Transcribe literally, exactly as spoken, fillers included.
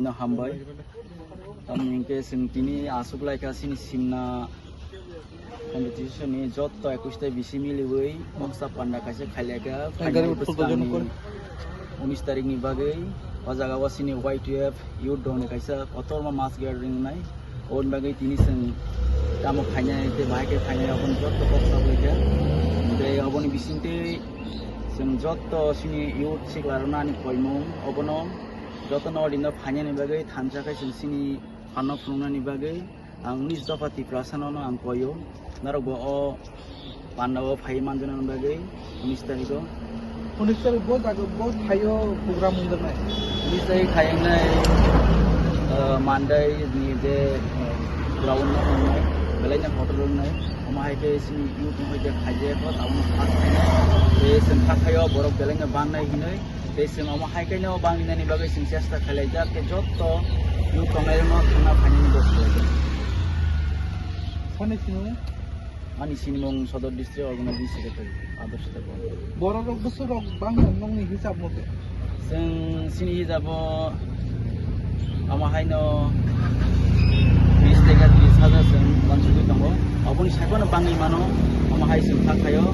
No hambai. Tamni hwnkhe chwng tini aswk laikha chini simna competition ni jotto ekwis ta bisi miliwi moksa panda kaisa khailaikha. Gari khainai utthok bwskangni dojon kor. Unis tarikh ni bagwi o jaga o chini Y T F youth dong ni kaisa kotorma mass gathering wngnai. Oboni bagwi tini chwng tamo khainai tei bahai khe khainai oboni jotto kok sabaikha. Tei oboni bisingtwi chwng jotto chini youth sikla rwna ani koimung obono jotono o dino phainani bagwi thansa khe chwng chini phanno phunuknani bagwi ang unis dopha Tiprasano no ang koio. Norok bo o panda o phai manjana bagwi unis tarikh o. Unis tarikh bo jaga bo thaio program wngjaknai. Unis tarikh khai wngnai, ah, Monday ni je, ah, ground no wngnai, belai no hotel wngnai. Omo hai khe chini youth no hai khe khaijak o tabuk no first time. Tei chwng kha khaio borok belai no bangnai hinwi. Tei chwng omo hai khe no bangni nani bagwi chwng chesta khlaijak khe jotto youth tongnai rokno thangna phainani bo khlaijak. Sani sini? Ani sinimung Sodor District Organizing Secretary, Adarsh Debbarma. Borok rok bwswk rok bangma nokni hisab mote? Chwng chini hisabo omo haino bis teka tris hajar chwng uansugwi tongo. Oboni saikono bangwi mano, omo hai chwng kha khaio.